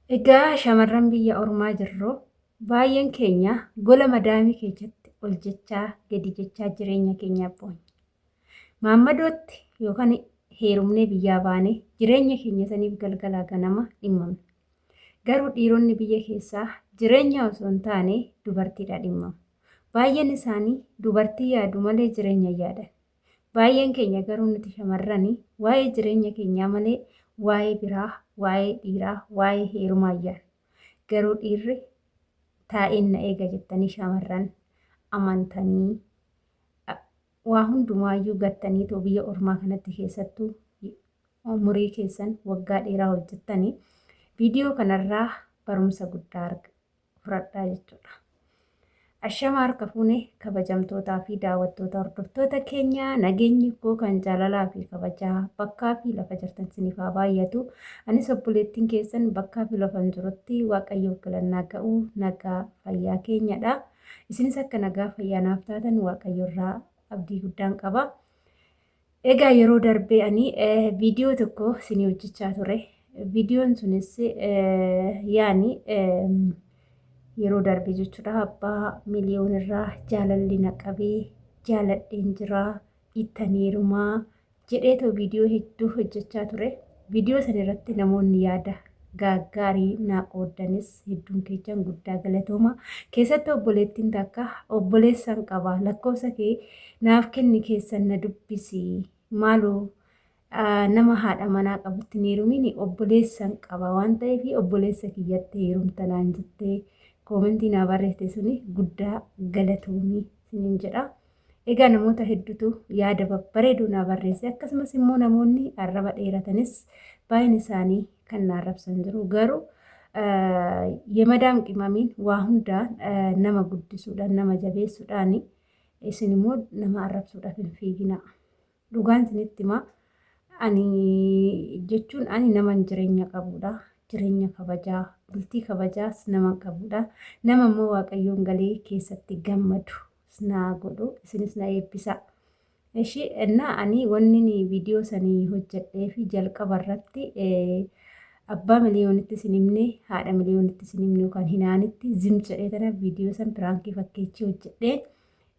Egaa shamarran biyya ormaa jirru baay'een keenya gola madaamii keessatti ol jechaa gadi jechaa jireenya keenya boonye. Maammadootti yookaan heerumnee biyyaa baane jireenya keenya saniif galgalaa ganama dhimmamna. Garuu dhiironni biyya keessaa jireenya osoo hin taane dubartiidha dhimmamu. Baay'een isaanii dubartii yaadu malee jireenya hin yaadan. Baay'een keenya garuu nuti shamarrani waa'ee jireenya keenyaa malee waa'ee biraa, waa'ee dhiiraa, waa'ee heerumaa hin yaadnu. Garuu dhiirri taa'een na eega jettanii shamarran amantanii waa hundumaayyuu gattaniitoo biyya ormaa kanatti keessattuu umurii keessan waggaa dheeraa hojjettanii viidiyoo kanarraa barumsa guddaa fudhadhaa jechuudha. Ashama harka fuune kabajamtootaa fi daawwattoota hordoftoota keenya nageenyi koo kan jaalalaa fi kabajaa bakkaa fi lafa jirtan siniif haa baay'atu. Anis obboleettiin keessan bakkaa fi lafa hin jirutti Waaqayyoof galannaa ga'u nagaa fayyaa keenyadha. Isinis akka nagaa fayyaa naaf taatan Waaqayyo irraa abdii guddaan qaba. Egaa yeroo darbee ani viidiyoo tokko isinii hojjechaa ture. Viidiyoon sunis yaani yeroo darbe jechuudha abbaa miliyoon irraa jaalalli na qabee jaaladheen jira ittan heerumaa jedheetoo viidiyoo hedduu hojjechaa ture. Viidiyoo sana irratti namoonni yaada gaaggaarii naa qooddanis hedduun keessan guddaa galatooma. Keessattuu obboleettiin takka obboleessan qaba lakkoofsa kee naaf kenni keessan na dubbisi maaloo nama haadha manaa qabutti hin heerumiin obboleessan qaba waan ta'eef obboleessa kiyyatti heerumta naan jettee koomentii naa barreessite suni guddaa galatoomii sinin jedha. Egaa namoota hedduutu yaada babbareedoo naa barreesse akkasumas immoo namoonni arraba dheeratanis baay'een isaanii kan na arrabsan jiru garuu yemadaam qimamiin waa hundaan nama guddisuudhaan nama jabeessuudhaan isin immoo nama arrabsuudhaaf hin fiiginaa. Dhugaan isinitti himaa ani jechuun ani naman jireenya qabudha. Jireenya kabajaa, bultii kabajaas nama qabudha. Nama immoo Waaqayyoon galee keessatti gammadu naa godhu isinis na eebbisa. Ishi ennaa ani wanni viidiyoo sanii hojjedhee fi jalqaba irratti abbaa miliyoonitti isin himne haadha miliyoonitti isin himne yookaan hinaanitti zim jedhee tana viidiyoo san piraankii fakkeechii hojjedhee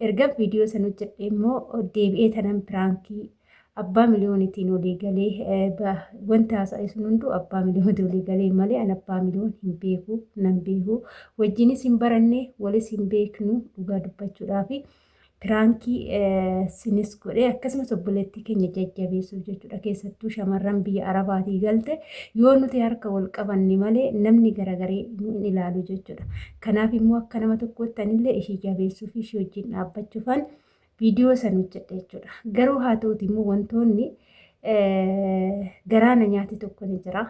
Ergan viidiyoo san hojjedhe immoo deebi'ee tanan piraankii abbaa miliyoonitiin olii galee wanta haasa'e sun hunduu abbaa miliyoonitiin olii galee malee an abbaa miliyoon hin beeku nan beeku wajjinis hin baranne walis hin beeknu dhugaa dubbachuudhaafi piraankii sinis godhee akkasumas obboleettii keenya jajjabeessuuf jechuudha keessattuu shamarran biyya arabaatii galte yoo nuti harka wal qabanne malee namni garagaree nu hin ilaalu jechuudha. Kanaaf immoo akka nama tokkootti anillee ishii jabeessuu fi ishii wajjin dhaabbachuufan viidiyoo san hojjedhe jechuudha. Garuu haa ta'uti immoo wantoonni garaa na nyaate tokko ni jira.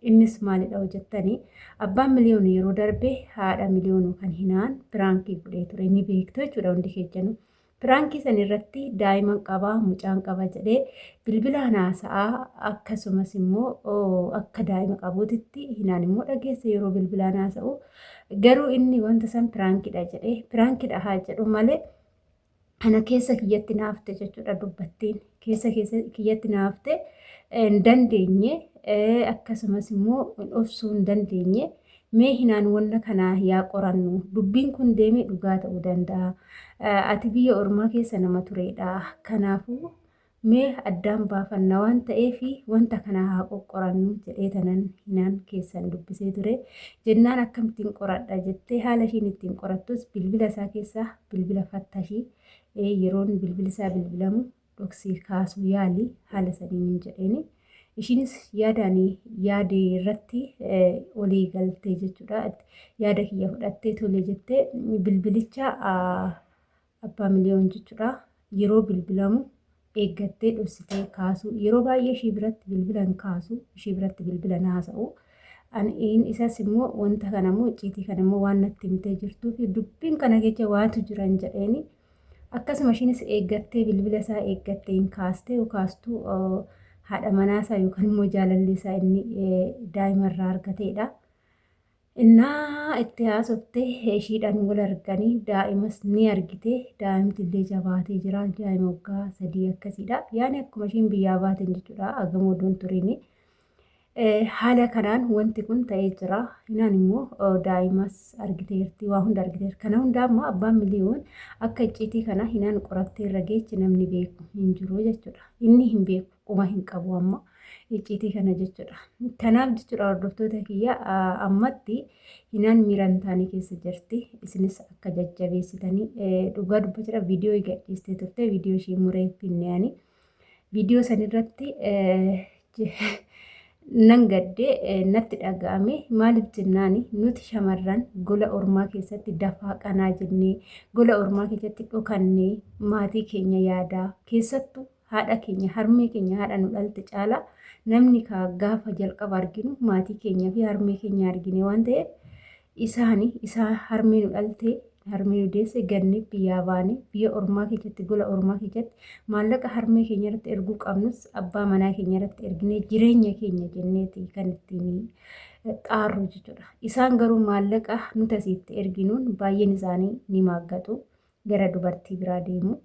Innis maalidha hojjettanii abbaan miliyoonu yeroo darbe haadha miliyoonu kan hinaan piraankii godhee ture ni beektu jechuudha hundi keessanuu. Piraankii san irratti daa'iman qaba, mucaan qaba jedhee bilbilaan haasa'aa akkasumas immoo akka daa'ima qabuutitti hinaan immoo dhageesse yeroo bilbilaan haasa'u garuu inni wanta san piraankiidha jedhee piraankiidha haa jedhu malee ana keessa kiyyatti naafte jechuudha dubbattiin keessa kiyyatti naafte hin dandeenye akkasumas immoo obsuu hin dandeenye. Mee hinaan wanna kana yaa qorannu. Dubbiin kun deemee dhugaa ta'uu danda'a. Ati biyya ormaa keessa nama tureedha. Kanaafuu mee addaan baafanna waan ta'eef wanta kana haa qoqqorannu jedhee tanan hinaan keessan dubbisee ture. Jennaan akkamittiin qoradha jettee haala ishiin ittiin qorattus bilbila isaa keessaa bilbila fattashii yeroon bilbilli isaa bilbilamu dhoksii kaasuu yaali haala saniin hin jedheeni. Ishiinis yaada ani yaade irratti walii galtee jechuudha. Yaada kiyya fudhattee tole jettee bilbilicha abbaa miliyoon jechuudha. Yeroo bilbilamu eeggattee dhoksitee kaasuu yeroo baay'ee ishii biratti bilbila hin kaasu ishii biratti bilbila hin haasa'u. Ani isas immoo wanta kana immoo icciitii kana immoo waan natti himtee jirtuuf dubbiin kana keessa waatu jiran jedheeni. Akkasuma ishiinis eeggattee bilbila isaa eeggattee hin kaastee yoo kaastu haadha manaa isaa yookaan immoo jaalalli isaa inni daa'ima irraa argateedha. Innaa itti haasofte ishiidhaan wal arganii daa'imas ni argite daa'imti illee jabaatee jira daa'ima waggaa 3 akkasiidha. Yaani akkuma ishiin biyyaa baateen jechuudha agamoo odoon turiini. Haala kanaan wanti kun ta'ee jira. Hinaan immoo daa'imas argiteerti, waa hunda argiteerti. Kana hunda amma abbaan miliyoon akka icciitii kana hinaan qorattee irra geechi namni beeku hin jiru jechuudha. Inni hin beeku, quba hin qabu amma icciitii kana jechuudha. Kanaaf jechuudha hordoftoota kiyya ammatti hinaan miira hin taane keessa jirti. Isinis akka jajjabeessitanii dhugaa dubbachuudha viidiyoo gadhiistee turte viidiyoo ishii muree finne ani. Viidiyoo san irratti nan gadde natti dhaga'ame maaliif jennaani nuti shamarran gola ormaa keessatti dafaa qanaa jennee gola ormaa keessatti dhokannee maatii keenya yaadaa keessattuu haadha keenya harmee keenya haadha nu dhalte caalaa namni kaa gaafa jalqaba arginu maatii keenya fi harmee keenya argine waan ta'eef Isaani isaa harmee nu dhaltee harmee nu deesse ganne biyyaa baane biyya ormaa keessatti gola ormaa keessatti maallaqa harmee keenya irratti erguu qabnus abbaa manaa keenya irratti erginee jireenya keenya jenneeti kan ittiin xaarru jechuudha. Isaan garuu maallaqa nuti asitti erginuun baay'een isaanii ni maaggatu gara dubartii biraa deemu.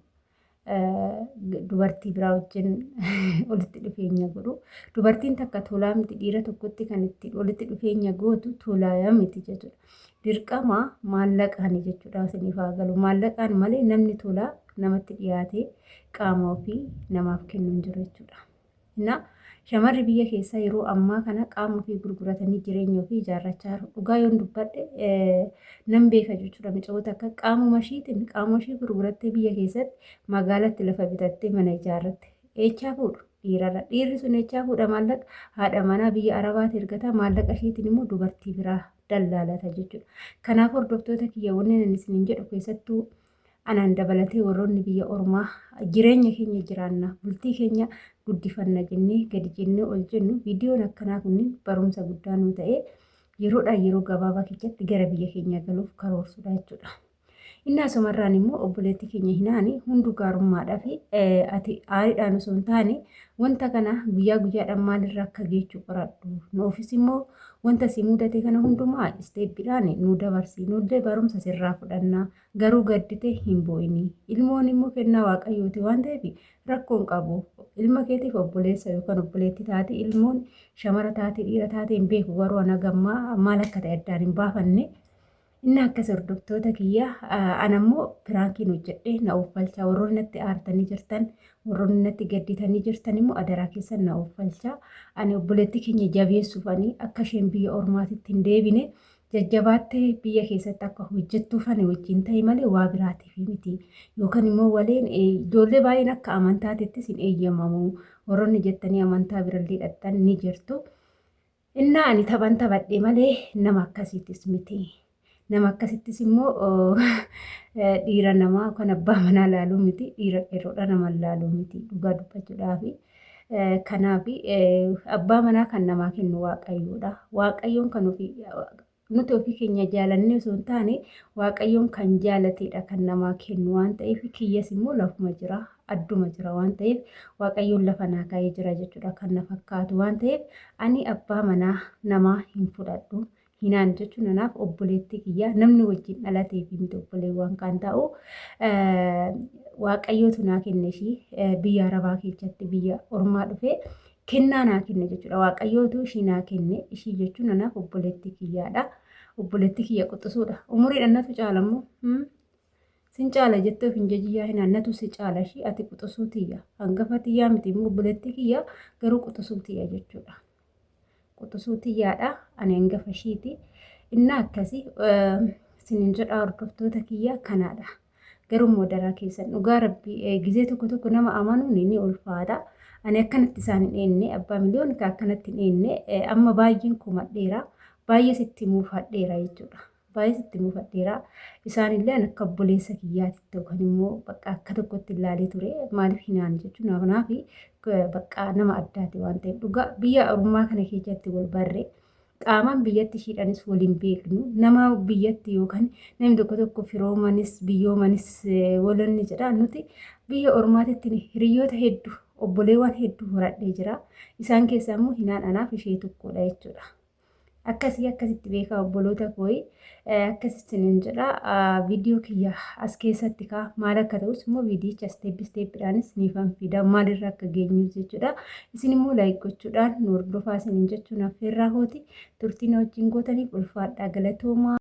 Dubartii biraa wajjin walitti dhufeenya godhu. Dubartiin takka tolaa miti dhiira tokkotti kan itti walitti dhufeenya gootu tolaa miti jechuudha. Dirqama maallaqaan jechuudha isiniif haa galu. Maallaqaan malee namni tolaa namatti dhiyaatee qaama ofii namaaf kennu hin jiru jechuudha. Na shamarri biyya keessaa yeroo ammaa kana qaama ofii gurguratanii jireenya ofii ijaarrachaa jiru. Dhugaa yoon dubbadhe nan beeka jechuudha. Micoota akka qaamuma ishiitiin qaama ishii gurgurattee biyya keessatti magaalatti lafa bitattee mana ijaarratte. Eechaa fuudhu dhiirarra. Dhiirri sun eechaa fuudha maallaqa haadha manaa biyya Arabaati ergata maallaqa ishiitiin immoo dubartii biraa dallaalata jechuudha. Kanaaf hordoftoota kiyya wanni ani isiniin jedhu keessattuu Anaan dabalatee warroonni biyya ormaa jireenya keenya jiraanna, bultii keenya guddifanna jennee gadi jennee ol jennu viidiyoon akkanaa kunniin barumsa guddaa nuu ta'ee yeroodhaa yeroo gabaabaa keessatti gara biyya keenyaa galuuf karoorsuudha jechuudha. Inni asumarraan immoo obboleettii keenya hinaani hunduu gaarummaadhaa fi ati aariidhaan osoo hin taane wanta kana guyyaa guyyaadhaan maalirra akka geechu qoradhu. Nuufis immoo wanta si mudate kana hundumaa isteeppiidhaan nu dabarsi. Nullee barumsa sirraa fudhanna. Garuu gaddite hin boo'ini. Ilmoon immoo kennaa Waaqayyooti waan ta'eef rakkoo hin qabu. Ilma keetiif obboleessa yookaan obboleettii taate ilmoon shamara taate dhiira taate hin beeku garuu ana gammaa maal akka ta'e addaan hin baafanne. Inni akkas hordoftoota kiyya ana immoo piraankiin hojjedhe na ooffalcha warroonni natti aartanii jirtan warroonni natti gadditanii jirtan immoo adaraa keessan na ooffalcha ani obboleettii keenya jabeessuuf ani akka isheen biyya ormaatitti hin deebine Jajjabaattee biyya keessatti akka hojjettuuf ani wajjin ta'e malee waa biraatiif miti. Yookaan immoo waleen ijoollee baay'een akka amantaatittis hin eeyyamamu. Warroonni jettanii amantaa birallee dhaqxan ni jirtu. Innaa ani taphan taphadhe malee nama akkasiitis miti. Nama akkasittis immoo dhiira namaa kan abbaa manaa laaluu miti. Dhiira qeerroodha nama laaluu miti. Dhugaa dubbachuudhaafi. Kanaaf abbaa manaa kan namaa kennu Waaqayyoodha. Waaqayyoon kan ofii nuti ofii keenya jaalannee osoo hin taane Waaqayyoon kan jaalateedha kan namaa kennu waan ta'eef kiyyas immoo lafuma jira adduma jira waan ta'eef Waaqayyoon lafa naa kaa'ee jira jechuudha kan na fakkaatu waan ta'eef ani abbaa manaa namaa hin fudhadhu. Hinaan jechuun anaaf obboleettii kiyyaa namni wajjin dhalatee fi miti obboleewwan kan ta'u waaqayyootu naa kenne ishii biyya arabaa keessatti biyya ormaa dhufee kennaa naa kenne jechuudha. Waaqayyootu ishii naa kenne ishii jechuun anaaf obboleettii kiyyaadha. Obboleettii kiyya quxisuudha. Umuriidhaan natu caalammoo. Sin caala jettee of hin jajiyyaa hinaan natu si caala ishii ati quxisuu tiyya. Hangafa tiyyaa miti immoo obboleettii kiyya garuu quxisuu tiyya jechuudha. Quxisuu tiyyaadha. Ani hangafa ishiiti. Innaa akkasii sinin jedha hordoftoota kiyya kanaadha. Garuu immoo daraa keessan dhugaa rabbii gizee tokko tokko nama amanuun ni ulfaata. Ani akkanatti isaan hin eenne abbaa miliyoon ka akkanatti hin eenne amma baay'een komadheera. Baay'ee sitti muufadheera jechuudha. Baay'ee sitti muufadheera. Isaanillee an akka obboleessa kiyyaatitti yookaan immoo bakka akka tokkotti ilaalee ture. Maaliif hinaan jechuun naaf bakka nama addaati waan ta'eef dhugaa biyya ormaa kana keessatti wal barre qaamaan biyyatti ishiidhaanis wal hin beeknu. Nama biyyatti yookaan namni tokko tokko firoomanis biyyoomanis walonni jedha nuti biyya ormaatitti hiriyoota hedduu obboleewwan hedduu horadhee jira. Isaan keessaa immoo hinaan anaaf ishee tokkodha jechuudha. Akkasii akkasitti beekaa obboloota kooyi akkasitti nin jedha. Viidiyoo kiyya as keessatti kaa maal akka ta'us immoo viidiyicha isteeppi isteeppiidhaanis niifan fida maalirra akka geenyus jechuudha. Isin immoo laayik gochuudhaan nu hordofaa isiniin jechuun affeerraa kooti. Turtii na wajjin gootaniif ulfaadhaa galatoomaa.